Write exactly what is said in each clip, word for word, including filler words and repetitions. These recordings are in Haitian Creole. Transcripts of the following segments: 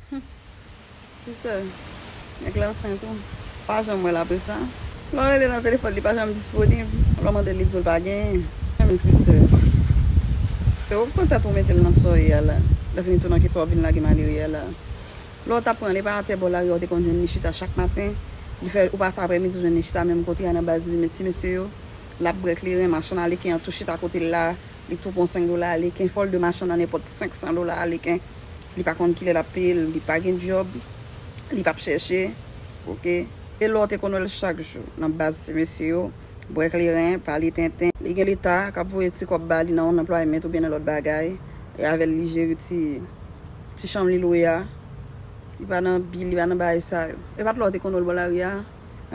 Sister, nèg la ansent tou. Pa janm wè l apre sa. Lè w rele nan telefòn, li pa janm disponib. Lè w mande l, li di w l pa genyen. Men sister, se ou k pran tèt ou mete l nan sa w ye a la. Lè fini tou nan kesyon w ap vin lage malere a la. Lè w t ap pran l, e pa atè bò lari a w te konn jwenn li chita chak maten. Li fè ou pase aprèmidi, ou jwenn li chita menm kote a nan baz ti mesye yo. L ap bwè kleren, machann aleken an tou chita kote l la. Li tou pran senk dola aleken, fò l de machann nan nenpòt senk san dola aleken. Li pa konn kilè l ap peye l, li pa gen djòb, li p ap chèche, oke? E lè w te konn wè l chak jou nan baz ti mesye yo, bwè kleren, pale tenten. Li gen leta k ap voye ti kòb ba li nan yon anplwayman oubyen nan lòt bagay, e avè l li jere ti, ti chanm li lwe a. Li pa nan bil, li pa nan bagay sa yo. E pa t lè w te konn wè l bò lari a?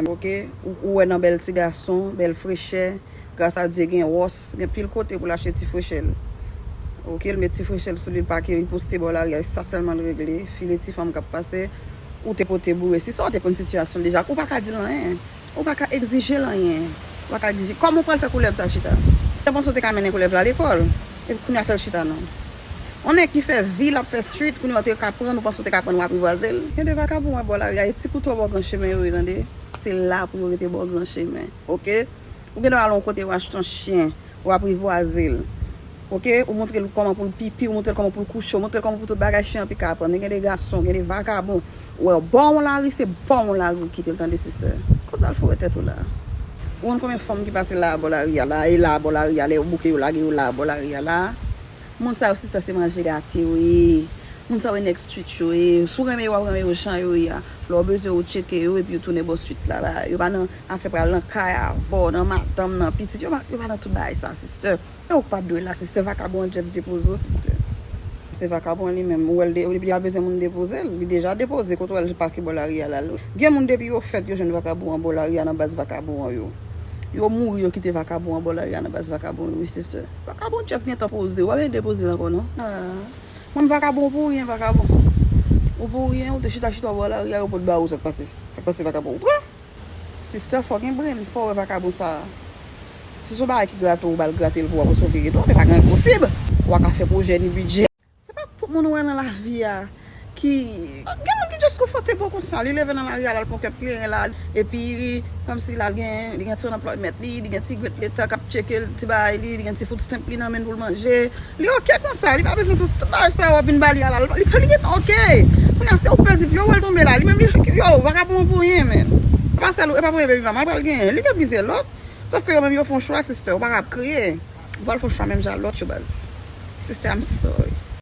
Oke, ou, ou wè nan bèl ti gason, bèl frechè, gras a Dye gen wòs, gen pil kote pou l achte ti frechè l. Oke, l met ti frechè l sou li, l pake, li poste bò lari a, sa sèlman l regle, file ti fanm k ap pase, ou te pote boure. Si sa w te konn sitiyasyon l deja, ou pa ka di l anyen, ou pa ka egzije l anyen, ou pa ka egzije, kòman w pral fè koulèv sa chita? Te panse w te ka mennen koulèv la lekòl, epi kounye a fè l chita non. On nèg ki fè vi l ap fè street, kounye a w te ka pran, ou panse w te ka pran, w aprizwaze l? Gen de vakabon wè bò lari a, e ti kouto bò gran chemen yo ye, tande. Se la pou yo rete bò gran chemen, oke? Ou gen dwa al yon kote, w achte yon chen, w aprizwaze l, oke? Ou montre l kòman pou l pipi, ou montre l kòman pou l kouche, ou montre l kòman pou tout bagay, chen an pi ka aprann. Men gen de gason, gen de vakabon, wè w bò yon lari, se bò yon lari ou kite l, tande, sister. Kot w al foure tèt ou la? Ou konn konbyen fanm ki pase la bò lari a la, e la bò lari a, lè yo bouke yo lage yo la bò lari a la? Moun sa yo, sister, se manje gate yo ye. Moun sa yo e nèg street yo ye. Si w renmen yo, w ap renmen yo jan yo ye a. Lè w bezwen, ou tcheke yo, epi yo tounen bò street la ba. Yo pa nan afè pral nan kay avè w, nan madanm, nan pitit. Yo pa, yo pa nan tout bagay sa, sister. E ou k pa dwe la, sister. Vakabon an just depoze w, sister. Se vakabon an li menm. Ou wè l de, li pa bezwen moun depoze l. Li deja depoze kote w wè l pake bò lari a la. Gen moun depi yo fèt, yo jwenn vakabon an bò lari a nan baz vakabon an yo. Yo mouri, yo kite vakabon an bò lari a nan baz vakabon yo, wi, sister. Vakabon just gentan poze, ou pa bezwen depoze l ankò non. Ah. Mwen vakabon ou pou ryen, vakabon. Ou pou ryen, ou te chita chita bò lari a, yo pot ba ou, sa k pase? Sa k pase vakabon? Ou pran? Sister, fò gen brenn, fò wè vakabon sa. Si se yon bagay ki grate w, ou ba l grate l pou w, apre sa w vire do, se pa gen posib. Ou pa ka fè pwojè ni bidjè. Se pa tout moun ou wè nan lavi a ki, gen moun ki just konfòte pou konsa, li leve nan lari a, l al pran kèk kleren la, epi kòmsi l al gen, li gen ti anplwayman li, li gen ti gwèt leta k ap tcheke l, ti bagay li, li gen ti food stamp li nan men l pou l manje. Li oke konsa, li pa bezwen tout, tout bagay sa yo ap vin ba li a la, li, li gentan oke. Kounye a se ou pèdi pye w, ou wè l tonbe la, li menm li, yo, vakabon pou ryen, men. Se pa sèl ou, e pa pou ryen, baby mama, l pral genyen, li gen plizyè lòt. Sòf ke yo menm yo fè yon chwa, sister, ou pa ka ap kriye. Ou pral fè yon chwa menm jan lòt yo baz. Sister, I'm sorry.